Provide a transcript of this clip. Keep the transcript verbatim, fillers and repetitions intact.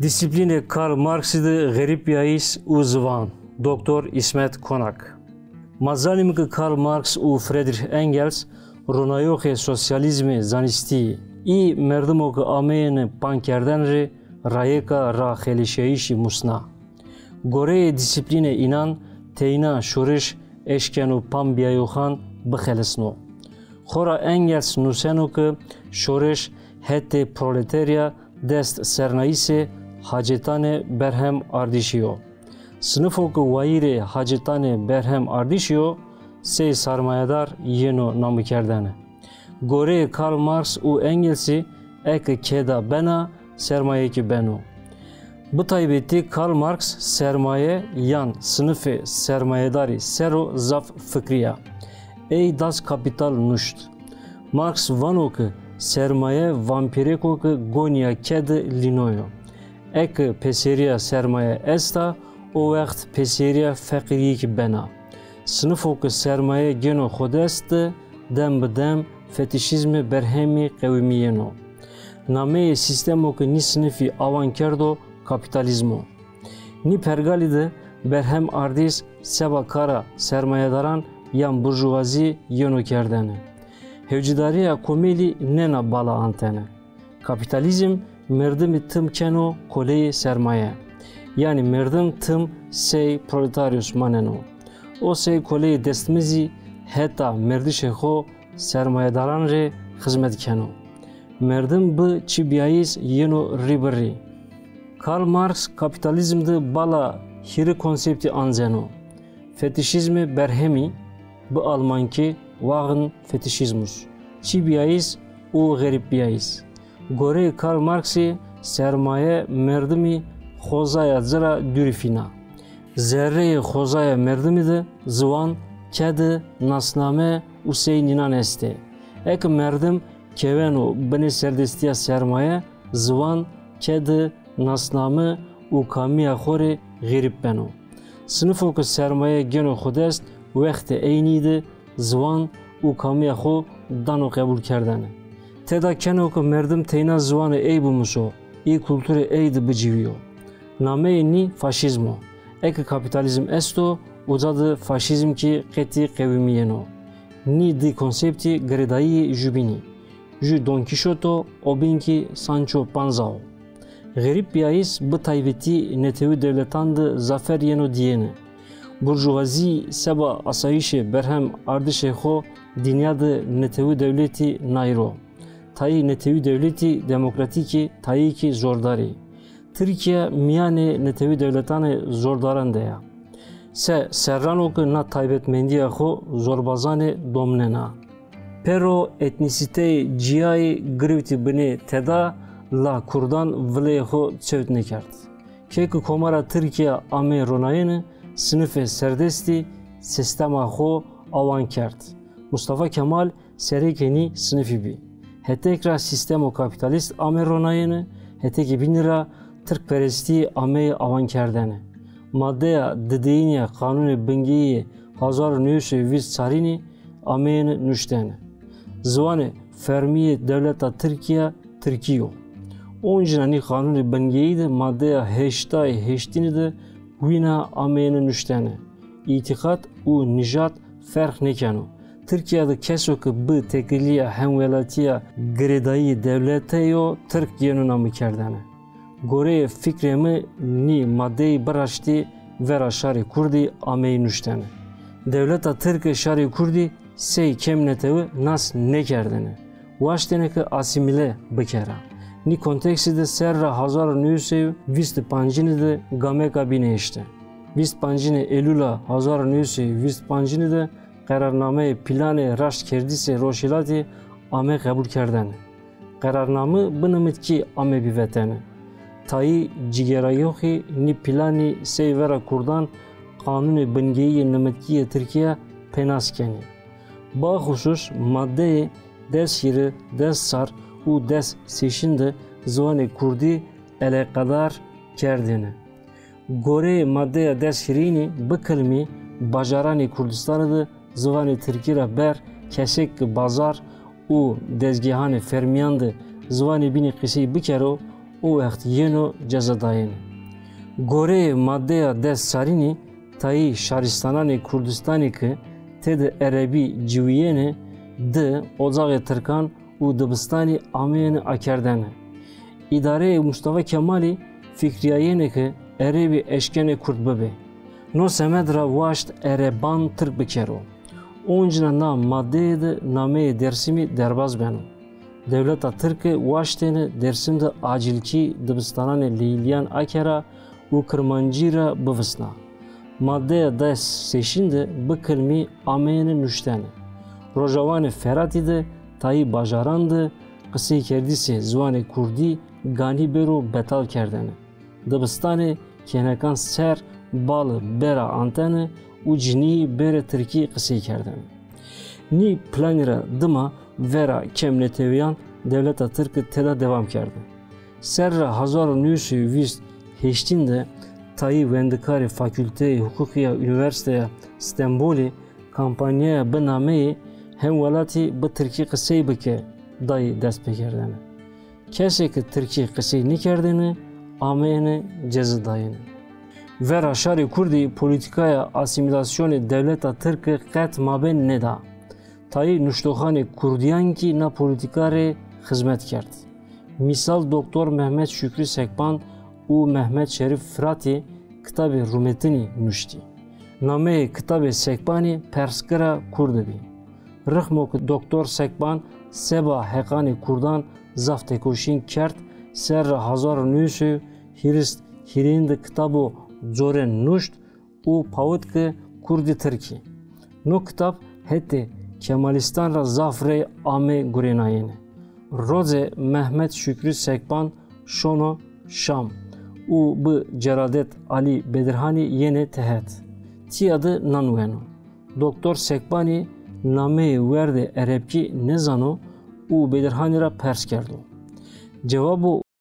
Dîsîplînê Karl Marxî de xerîbîyayîs û ziwan, Doktor Îsmet Konak. Ma zanîme ke Karl Marx û Friedrich Engels ronayoxê sosyalîzmê zanîstî yî. Î merdimo ke ameyêne pankerdene rê rayêka raxeleşîyayîşî musna. Goreyê dîsîplînê înan teyna şoreş eşkeno pambîyayoxan bixelesno. Xora Engels nuseno ke şoreş hetê proleterya dest sernayîsê hacetanê berhem ardîşî yo. Sinifo ke wayîrê hacetanê berhem ardîşî yo, sey sermayedar yeno namekerdene. Goreyê Karl Marx û Engelsî eke keda bena, sermaye kî beno. Bi taybetî Karl Marx sermaye yan sinifê sermayedarî ser o zaf fikirîya. Ey Das Kapital nuşt. Marx vano ke sermaye vampîrêko ke gonîya kede lîno yo. Eke pêserîya sermaye esta, o wext pêserîya feqîrîye kî bena. Sinifo ke sermaye gêno xo dest de, dem bi dem fetîşîzmê berhemî qewimîyeno. Nameyê sîstemo ke nî sinifî awan kerdo, kapîtalîzm o. Nî pergalî de berhem ardîs seba kara sermayedaran yan burjuvazî yeno kerdene. Hewcîdarîya komelî nêna bala antene. Kapîtalîzm merdimî tim keno koleyê sermaye. Yanî merdim tim sey proletarius maneno. O sey koleyê destmizî heta merdişê xo sermayedaran rê xizmet keno. Merdim bi çîbîyayîs yeno rî bi rî. Karl Marx kapîtalîzm de bala hîrê konseptî anzeno. Fetîşîzmê berhemî, bi almankî Wagenfetischismus, çîbîyayîs û xerîbbîyayîs. Goreyê Karl Marxî sermaye merdimî xozaya ci ra dûrî fîna. Zerreyê xozaya merdimî de ziwan, kedi, nasname û sey nînan estê. Eke merdim keweno binê serdestîya sermaye, ziwan, kedi, nasname û kamîya xo rê xerîb beno. Sinifo ke sermaye gêno xo dest, wextê eynî de ziwan û kamîya xo dano qebulkerdene. Têda keno ke merdim teyna ziwanê ey bimuso, ê kulturê ey de bicivîyo. Nameyê nî faşîzm o. Eke kapîtalîzm esto, uca de faşîzm kî qetî qewimîyeno. Nî di konseptî girêdayîyê jubînî. Ju Don Kîşot o, o bîn kî Sancho Panza o. Xerîbbîyayîs bi taybetî netewî dewletan de zafer yeno dîyêne. Burjuvazî seba asayîşê berhem ardişê xo dinya de netewî dewletî nayîr o. Tayî netewî dewletî demokratîk î, tayî kî zordarî. Tirkîya mîyanê netewî dewletanê zordaran de ya. Se serran o ke na taybetmendîya xo zorbazanê domnena. Pêro etnîsîteyê cîyayî girewtî binê têda la kurdan vileyê xo çewt nêkerd. Key ke Komara Tirkîya ameyê ronayene, sinifê serdestî sîstema xo awan kerd. Mustafa Kemal serêkê nî sinifî bî. Hetêk ra sîstemo kapîtalîst ame ronayene, hetêkê bînî ra tirkperestî ameyê awankerdene. Madeya dideyîn ya Qanûnê Bingeyî yê hezar û new sey û vîst çarînî ameyêne nuştene. Ziwanê fermî yê dewleta Tirkî ya tirkî yo. Oncîna nî Qanûnê Bingeyî de madeya heştay heştînî de wîna ameyêne nuştene. Îtîqat û nîjad ferq nêkeno. Tirkîya de keso ke bi têkilîya hemwelatîya girêdayî dewlete yo, tirk yeno namekerdene. Goreyê fikrê mi nî madeyî biraştî vera şarê kurdî ameyî nuştene. Dewleta tirke şarê kurdî sey kêmnetewe nas nêkerdêne. Waştêne ke asîmîle bikera. Nî konteksî de serra hezar û new sey û vîst û pancîne de gameka bîne eşte. Vîst pancîne Eylûla hezar û new sey û vîst pancîne de qerarnameyê Planê Raştkerdisê Rojhilatî ame qebulkerdene. Qerarname bi nimitkî ame bîvetene. Tayî cîgerayoxî nî planî sey vera kurdan Qanûnê Bingeyî yê nimitkî yê Tirkîya pênas kenê. Baxusus madeyê des hîrê, des çar û des şeşîn de ziwanê kurdî eleqedar kerdêne. Goreyê madeya des hîrêyînî bikilmî bajaranê Kurdistanî de ziwanê tirkî ra ber kesêk ke bazar û dezgehanê fermîyan de ziwanê bînî qîsey bikero, o wext yeno cezadayene. Goreyê madeya des çarînî tayî şarîstananê Kurdistanî ke tede erebî ciwîyêne di ocaxê tirkan û dibistanî ameyêne akerdene. Îdareyê Mustafa Kemalî fikrîyayêne ke erebî eşkenê kurd bibê. No semed ra waşt ereban tirk bikero. Oncîna na madeyê de nameyê Dêrsimî derbaz beno. Dewleta tirke waştêne Dêrsim de acîlkî dibistananê leylîyan akera û kirmancî ra bivisna. Madeya des şeşîn de bi kilmî ameyêne nuştene. Rojawanê Feratî de tayî bajaran de qiseykerdîsê ziwanê kurdî ganî bêro betal kerdene. Dibistanê kênekan ser bali bera antene û cinîyî bêrê tirkî qisey kerdene. Nî planî ra dima vera kemnetewîyan dewleta tirke têda dewam kerde. Serra hezar û new sey û vîst heştîn de tayî wendikarê Fakûlteyê Huqûqî ya Unîversîteya Stenbolî kampanyaya bi nameyê Hemwelatî bi tirkî qisey bike dayî destpêkerdene. Kesê ke tirkî qisey nêkerdêne, ameyêne cezadayene. Vera şarê kurdî polîtîkaya asîmîlasyonê dewleta tirke qet mabên nêda. Tayî nuştoxanê kurdîyan kî na polîtîka rê xizmet kerd. Mîsal doktor Mehmet Şükrü Sekban û Mehmet Şerîf Firatî kitabê rûmetinî nuştî. Nameyê kitabê Sekbanî Persgira Kurde bî. Rixmo ke doktor Sekban seba heqanê kurdan zaf têkoşîn kerd, serra hezar û new sey û hîris hîrên de kitabo corên nuşt û pawit ke kurdî tirkî. No kitab hetê Kemalîstan ra zaf rey ame gurênayene. Roze Mehmet Şükrü Sekban şono Şam û bi Celadet Alî Bedirhanî yenê tehet. Tîya de nan weno. Doktor Sekbanî nameyê werdê erebkî nêzano û Bedirhanî ra pers kerdo. Cewabo